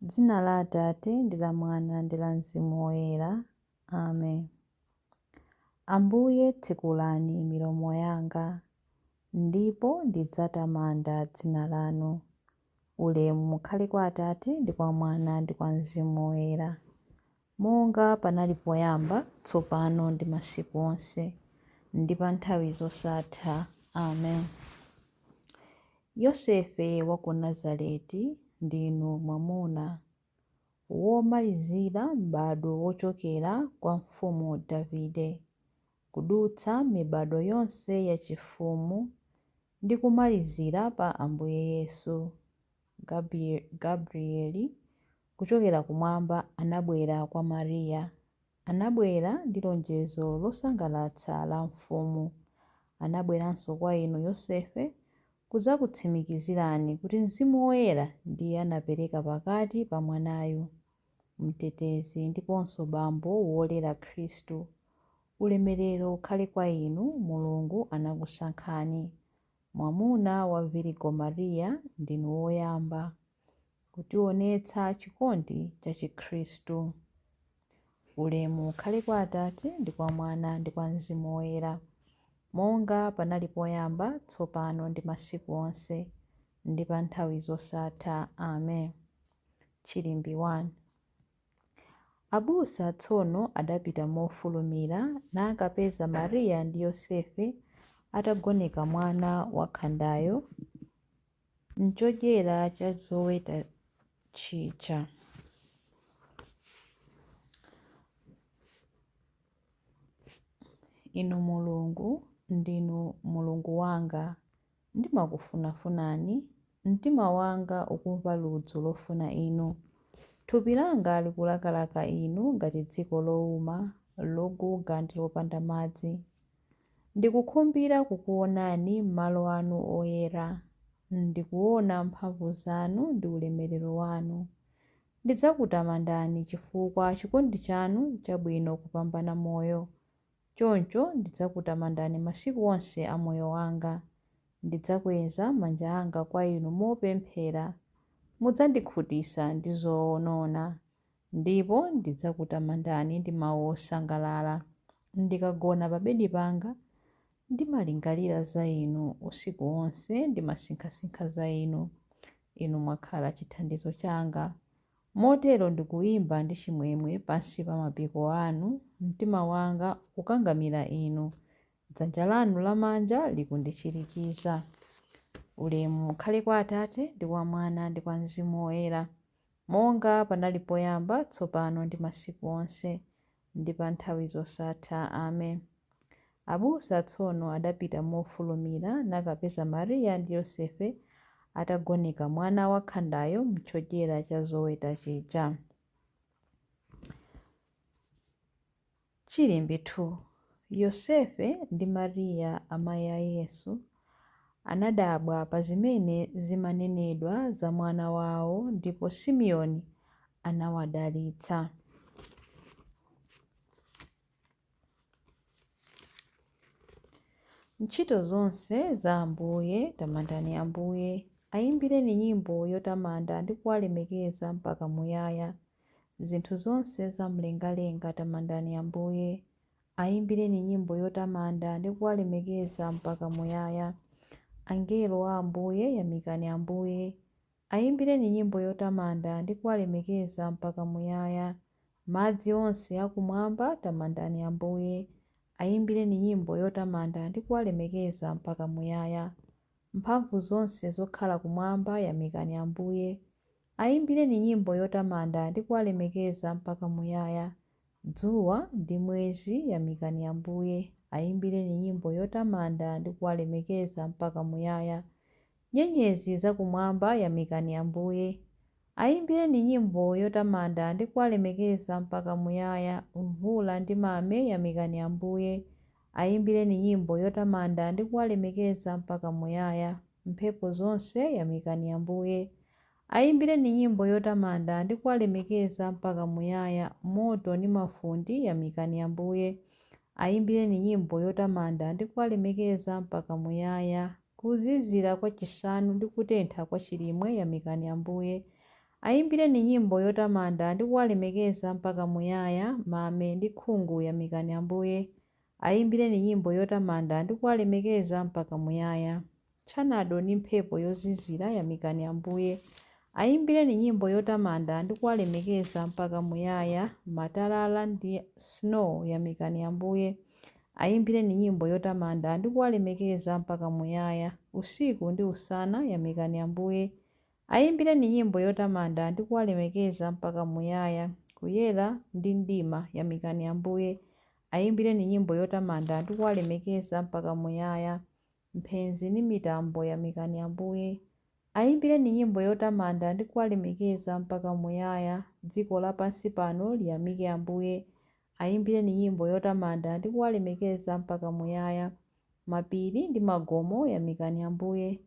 Dzina la Atate ndi la Mwana ndi la Mzimu Woyera. Amen. Ambuye tsekulani milomo yanga, ndipo ndidzatamanda dzina lanu. Ulemu ukhale kwa Atate ndi kwa Mwana ndi kwa Mzimu Woyera, monga panali poyamba, tsopano ndi masiku onse, ndi pa nthawi zosatha. Amen. Yosefe wa ku Nazareti, ndinu mwamuna womalizira m'badwo wochokera kwa Mfumu Davide, kudutsa mibadwo yonse yachifumu ndi kumalizira pa Ambuye Yesu. Gabrieli kuchokera kumwamba anabwera kwa Mariya. Anabwera ndi lonjezo losangalatsa la Mfumu. Anabweranso kwa inu Yosefe kudzakutsimikizirani kuti Mzimu Woyera ndiye anapereka pakati pa mwanayu, Mtetezi ndiponso Bambo wolera Khristu. Ulemerero ukhale kwa inu, Mulungu anakusankhani. Mwamuna wa Virigo Mariya, ndinu woyamba kutionetsa chikondi cha Chikhristu. Ulemu ukhale kwa Atate ndi kwa Mwana ndi kwa Mzimu Woyera, monga panali poyamba, tsopano ndi masiku onse, ndi pa nthawi zosatha. Amen. Chilimbi 1. Abusa tsono adapita mofulumira nakapeza Mariya ndi Yosefe atagoneka mwana wakhandayo m'chodyera cha zoweta chija. Inu Mulungu, ndinu Mulungu wanga, ndimakufunafunani, mtima wanga ukumva ludzu lofuna Inu. Thupi langa likulakalaka Inu ngati dziko louma, loguga ndi lopanda madzi. Ndikukhumbira kukuonani m'malo anu oyera, ndikuona mphamvu zanu ndi ulemerero wanu. Ndidzakutamandani chifukwa chikondi chanu n'chabwino kupambana moyo. Choncho ndidzakutamandani masiku onse a moyo wanga. Ndidzakweza manja anga kwa inu mopemphera. Mudzandikhutitsa ndi zonona, ndipo ndidzakutamandani ndi mawu osangalala. Ndikagona pabedi panga, ndimalingalira za inu, usiku wonse ndimasinkhasinkha za inu. Inu mwakhala chithandizo changa. Motero ndikuyimba ndi chimwemwe pansi pa mapiko anu, mtima wanga ukukangamira inu, dzanja lanu lamanja likundichirikiza. Ulemu ukhale kwa Atate, ndi kwa Mwana, ndi kwa Mzimu Woyera, monga panali poyamba, tsopano ndi masiku onse, ndi pa nthawi zosatha. Amen. Abusa tsono adapita mofulumira nakapeza Mariya ndi Yosefe atagoneka mwana wakhandayo m'chodyera cha zoweta chija. Chilimbi 2. Yosefe ndi Mariya amayi a Yesu anadabwa pa zimene zimanenedwa za mwana wawo ndipo Simeoni anawadalitsa. Ntchito zonse za Ambuye, tamandani Ambuye. Ayimbireni nyimbo yotamanda ndi kuwalemekeza mpaka muyaya. Zinthu zonse za mlengalenga, tamandani Ambuye. Ayimbireni nyimbo yotamanda ndi kuwalemekeza mpaka muyaya. Angelo a Ambuye, yamikani Ambuye. Ayimbireni nyimbo yotamanda ndi kuwalemekeza mpaka muyaya. Madzi onse akumwamba, tamandani Ambuye. Ayimbireni nyimbo yotamanda ndi kuwalemekeza mpaka muyaya. Mphamvu zonse zokhala kumwamba, yamikani Ambuye. Ayimbireni nyimbo yotamanda ndi kuwalemekeza mpaka muyaya. Dzuwa ndi mwezi, yamikani Ambuye. Ayimbireni nyimbo yotamanda ndi kuwalemekeza mpaka muyaya. Nyenyezi zakumwamba, yamikani Ambuye. Ayimbireni nyimbo yotamanda ndi kuwalemekeza mpaka muyaya. Mvula ndi mame, yamikani Ambuye. Ayimbireni nyimbo yotamanda ndi kuwalemekeza mpaka muyaya. Mphepo zonse, yamikani Ambuye. Ayimbireni nyimbo yotamanda ndi kuwalemekeza mpaka muyaya. Moto ndi mafunde, yamikani Ambuye. Ayimbireni nyimbo yotamanda ndi kuwalemekeza mpaka muyaya. Kuzizira kwa chisanu ndi kutentha kwa chilimwe, yamikani Ambuye. Ayimbireni nyimbo yotamanda ndi kuwalemekeza mpaka muyaya. Mame ndi nkhungu yamikani Ambuye. Ayimbireni nyimbo yotamanda ndi kuwalemekeza mpaka muyaya. Tchanado ndi mphepo yozizira yamikani Ambuye. Ayimbireni nyimbo yotamanda ndi kuwalemekeza mpaka muyaya. Matalala ndi snow yamikani Ambuye. Ayimbireni nyimbo yotamanda ndi kuwalemekeza mpaka muyaya. Usiku ndi usana yamikani Ambuye. Ayimbireni nyimbo yotamanda ndi kuwalemekeza mpaka muyaya. Kuyera ndi mdima yamikani Ambuye. Ayimbireni nyimbo yotamanda ndi kuwalemekeza mpaka muyaya. Mphenzi ndi mitambo yamikani Ambuye. Ayimbireni nyimbo yotamanda ndi kuwalemekeza mpaka muyaya. Dziko lapansi pano liyamike Ambuye. Ayimbireni nyimbo yotamanda ndi kuwalemekeza mpaka muyaya. Mapiri ndi magomo yamikani Ambuye.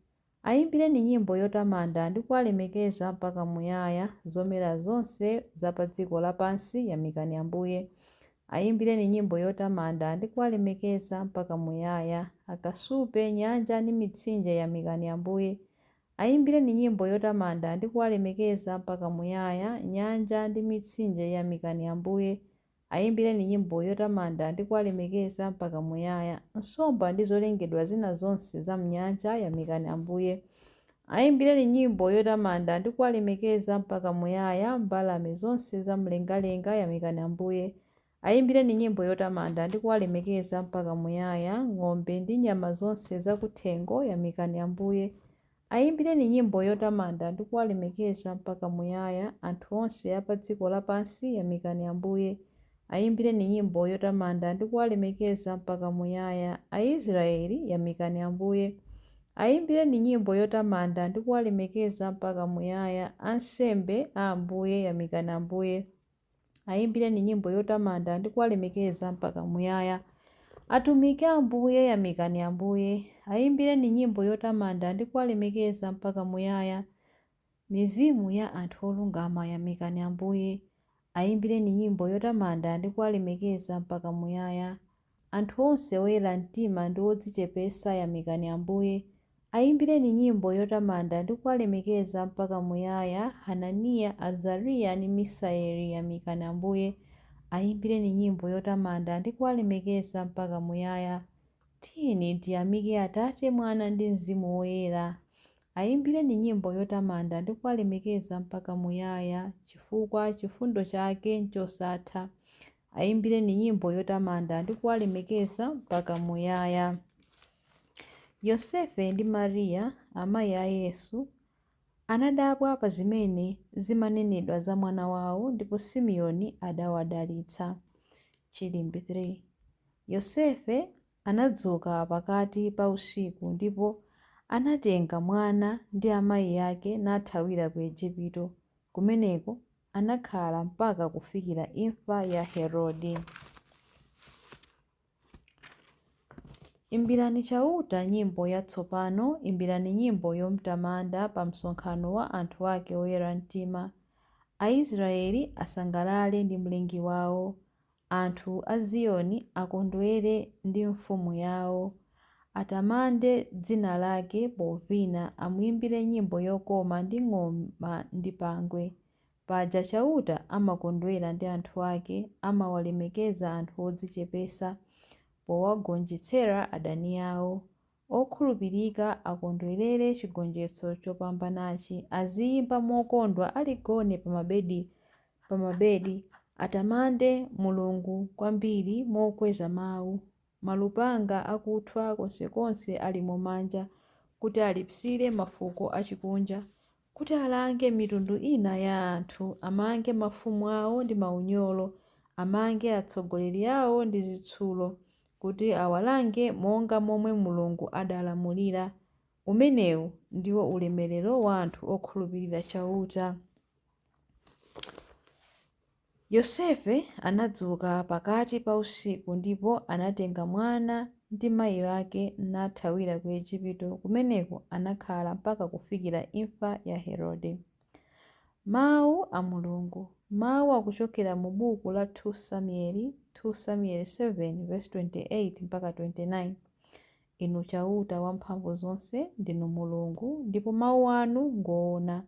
Ayimbireni nyimbo yotamanda ndi kuwalemekeza mpaka muyaya. Zomera zonse za pa dziko lapansi yamikani Ambuye. Ayimbireni nyimbo yotamanda ndi kuwalemekeza mpaka muyaya. Akasupe, nyanja ndi mitsinje yamikani Ambuye. Ayimbireni nyimbo yotamanda ndi kuwalemekeza mpaka muyaya. Nyanja ndi mitsinje yamikani Ambuye. Ayimbireni nyimbo yotamanda ndi kuwalemekeza mpaka muyaya. Nsomba ndi zolengedwa zina zonse za m'nyanja yamikani Ambuye. Ayimbireni nyimbo yotamanda ndi kuwalemekeza mpaka muyaya. Mbalame zonse za mlengalenga yamikani Ambuye. Ayimbireni nyimbo yotamanda ndi kuwalemekeza mpaka muyaya. Ng'ombe ndi nyama zonse zakuthengo yamikani Ambuye. Ayimbireni nyimbo yotamanda ndi kuwalemekeza mpaka muyaya. Anthu onse a pa dziko lapansi yamikani Ambuye. Ayimbireni nyimbo yotamanda ndi kuwalemekeza mpaka muyaya. Aisraeli yamikani Ambuye. Ayimbireni nyimbo yotamanda ndi kuwalemekeza mpaka muyaya. Ansembe a Ambuye yamikani Ambuye. Ayimbireni nyimbo yotamanda ndi kuwalemekeza mpaka muyaya. Atumiki a Ambuye yamikani Ambuye. Ayimbireni nyimbo yotamanda ndi kuwalemekeza mpaka muyaya. Mizimu ya anthu olungama yamikani Ambuye. Ayimbireni nyimbo yotamanda ndi kuwalemekeza mpaka muyaya. Anthu onse oyera mtima ndi odzichepetsa yamikani Ambuye. Ayimbireni nyimbo yotamanda ndi kuwalemekeza mpaka muyaya. Hananiya, Azariya ndi Misaeli yamikani Ambuye. Ayimbireni nyimbo yotamanda ndi kuwalemekeza mpaka muyaya. Tiyeni tiyamike Atate, Mwana ndi Mzimu Woyera. Ayimbireni nyimbo yotamanda ndi kuwalemekeza mpaka muyaya, chifukwa chifundo chake n'chosatha. Ayimbireni nyimbo yotamanda ndi kuwalemekeza mpaka muyaya. Yosefe ndi Mariya, amayi a Yesu, anadabwa pa zimene zimanenedwa za mwana wawo ndipo Simeoni adawadalitsa. Chilimbi 3. Yosefe anadzuka pakati pa usiku ndipo anatenga mwana ndi amayi ake nathawira ku Ejipito. Kumeneko anakhala mpaka kufikira imfa ya Herode. Imbirani Chauta nyimbo yatsopano, imbirani nyimbo yomtamanda pa msonkhano wa anthu ake oyera mtima. Aisraele asangalale ndi Mlengi wao, anthu a Ziyoni akondwere ndi mfumu yao. Atamande dzina lake povina, amuimbire nyimbo yokoma ndi ng'oma ndi pangwe. Paja Chauta amakondwera ndi anthu ake, amawalemekeza anthu odzichepetsa, powagonjetsera adani ao. Okhulupirika akondwerere chigonjetso chopambanachi, aziyimba mokondwa ali gone pa mabedi, atamande Mulungu kwambiri mokweza mau. Malupanga akuthwa konsekonse ali m'manja, kuti alipsire mafuko achikunja, kuti alange mitundu ina ya anthu, amange mafumu ao ndi maunyolo, amange atsogoleri ao ndi zitsulo, kuti awalange monga momwe Mulungu adalamulira. Umenewu ndiwo ulemerero wa anthu okhulupirira Chauta. Yosefe anadzuka pakati pa usiku ndipo anatenga mwana ndi mayi ake nathawira ku Ejipito. Kumeneko anakhala mpaka kufikira imfa ya Herode. Mawu a Mulungu. Mawu akuchokera mu buku la 2 Samueli, 2 Samueli 7:28 mpaka 29. Inu Chauta Wamphamvuzonse, ndinu Mulungu, ndipo mawu anu ngoona.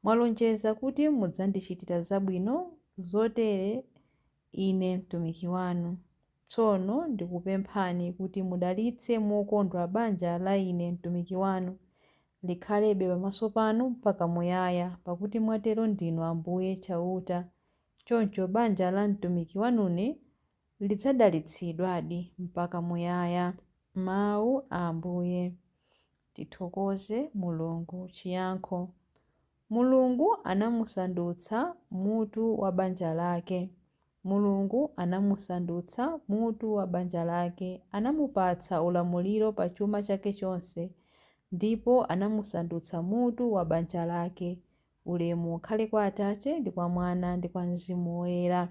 Mwalonjeza kuti mudzandichitira zabwino zotere ine mtumiki wanu. Tsono ndikupemphani kuti mudalitse mokondwa banja la ine mtumiki wanu, likhalebe pamaso panu mpaka muyaya, pakuti mwatero ndinu Ambuye Chauta. Choncho banja la mtumiki wanune lidzadalitsidwadi mpaka muyaya. Mawu a Ambuye. Tithokoze Mulungu. Chiyankho. Mulungu anamusandutsa mutu wa banja lake. Mulungu anamusandutsa mutu wa banja lake, anamupatsa ulamuliro pa chuma chake chonse, ndipo anamusandutsa mutu wa banja lake. Ulemu ukhale kwa Atate, ndi kwa Mwana, ndi kwa Mzimu Woyera.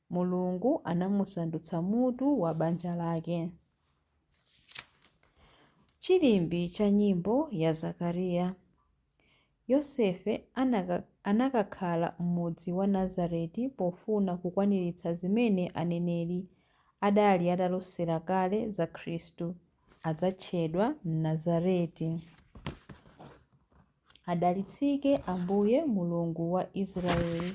Mulungu anamusandutsa mutu wa banja lake. Chilimbi cha nyimbo ya Zakariya. Yosefe anakakhala m'mudzi wa Nazareti pofuna kukwaniritsa zimene aneneri adali atalosera kale za Khristu, adzatchedwa Mnazareti. Adalitsike Ambuye Mulungu wa Israele,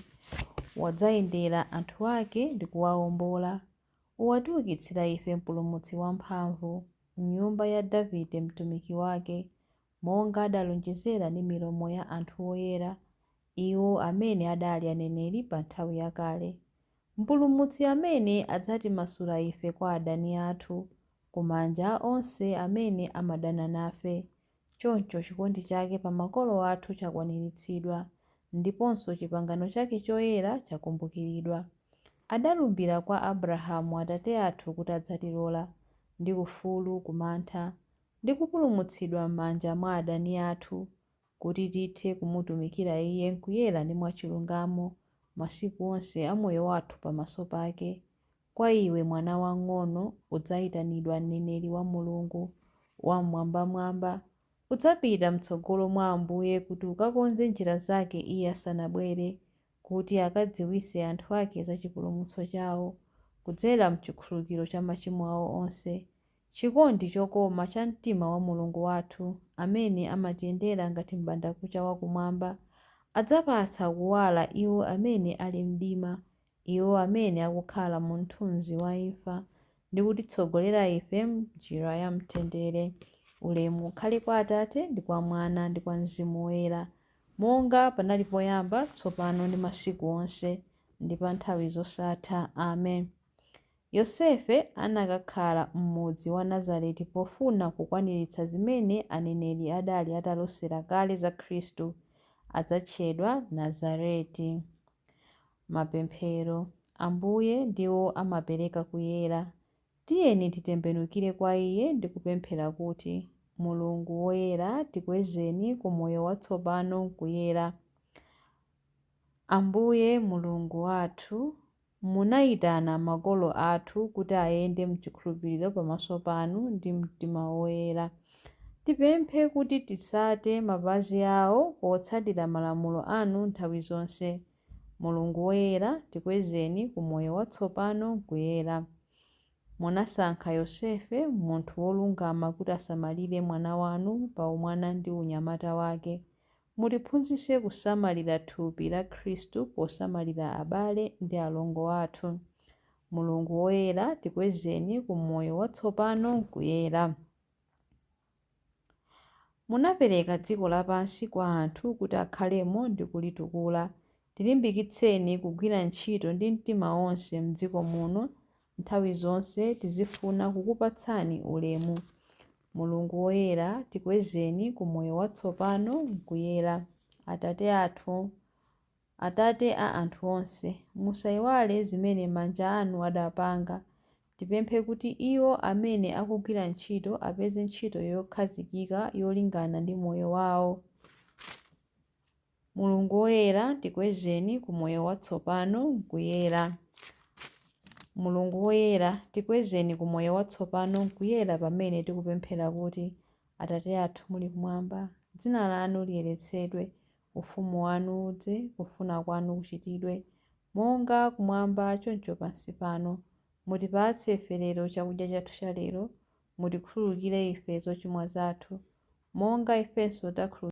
wadzayendera anthu ake ndi kuwaombola. Watiukitsira ife Mpulumutsi wamphamvu, m'nyumba ya Davide mtumiki wake, monga adalonjezera ndi milomo ya anthu oyera, iwo amene adali aneneri pa nthawi yakale. Mpulumutsi amene adzatimasula ife kwa adani athu, ku manja a onse amene amadana nafe. Choncho chikondi chake pa makolo athu chakwaniritsidwa, ndiponso chipangano chake choyera chakumbukiridwa. Adalumbira kwa Abrahamu atate athu kuti adzatilola, ndi ufulu ku mantha, ndi kupulumutsidwa m'manja mwa adani athu, kuti tithe kumutumikira Iye m'kuyera ndi mwachilungamo masiku onse a moyo wathu pamaso pake. Kwa iwe, mwana wamng'ono, udzaitanidwa mneneri wa Mulungu Wam'mwambamwamba. Udzapita m'tsogolo mwa Ambuye kuti ukakonze njira zake Iye asanabwere, kuti akadziwitse anthu ake za chipulumutso chawo, kudzera m'chikhululukiro cha machimo awo onse. Chikondi chokoma cha mtima wa Mulungu wathu, amene amatiyendera ngati m'bandakucha wa kumwamba, adzapatsa kuwala iwo amene ali m'mdima, iwo amene akukhala mu mthunzi wa imfa, ndi kutitsogolera ife m'njira ya mtendere. Ulemu ukhale kwa Atate, ndi kwa Mwana, ndi kwa Mzimu Woyera, monga panali poyamba, tsopano, ndi masiku onse, ndi pa nthawi zosatha. Amen. Yosefe anakakhala m'mudzi wa Nazareti pofuna kukwaniritsa zimene aneneri adali atalosera kale za Khristu, adzatchedwa Mnazareti. Mapemphero. Ambuye ndiwo amapereka kuyera. Tiyeni titembenukire kwa Iye ndi kupemphera kuti, Mulungu woyera, tikwezeni ku moyo watsopano m'kuyera. Ambuye Mulungu wathu, Munaitana makolo athu kuti ayende m'chikhulupiriro pamaso panu ndi mtima woyera. Tipemphe kuti titsate mapazi awo potsatira malamulo anu nthawi zonse. Mulungu woyera, tikwezeni ku moyo watsopano m'kuyera. Munasankha Yosefe, munthu wolungama kuti asamalire mwana wanu pa umwana ndi unyamata wake. Mutiphunzitse kusamalira thupi la Khristu posamalira abale ndi alongo athu. Mulungu woyera, tikwezeni ku moyo watsopano m'kuyera. Munapereka dziko lapansi kwa anthu kuti akhalemo ndi kulitukula. Tilimbikitseni kugwira ntchito ndi mtima wonse m'dziko muno, nthawi zonse tizifuna kukupatsani ulemu. Mulungu woyera, tikwezeni ku moyo watsopano m'kuyera. Atate athu, Atate a anthu onse, musaiwale zimene manja anu adapanga. Tipemphe kuti iwo amene akugwira ntchito apeze ntchito yokhazikika yolingana ndi moyo wawo. Mulungu woyera, tikwezeni ku moyo watsopano m'kuyera. Mulungu woyera, tikwezeni ku moyo watsopano m'kuyera pamene tikupemphera kuti, Atate athu muli kumwamba, dzina lanu liyeretsedwe, ufumu wanu udze, kufuna kwanu kuchitidwe, monga kumwamba choncho pansi pano. Mutipatse ife lero chakudya chathu cha lero. Mutikhululukire ife zochimwa zathu, monga ifenso takhululukira.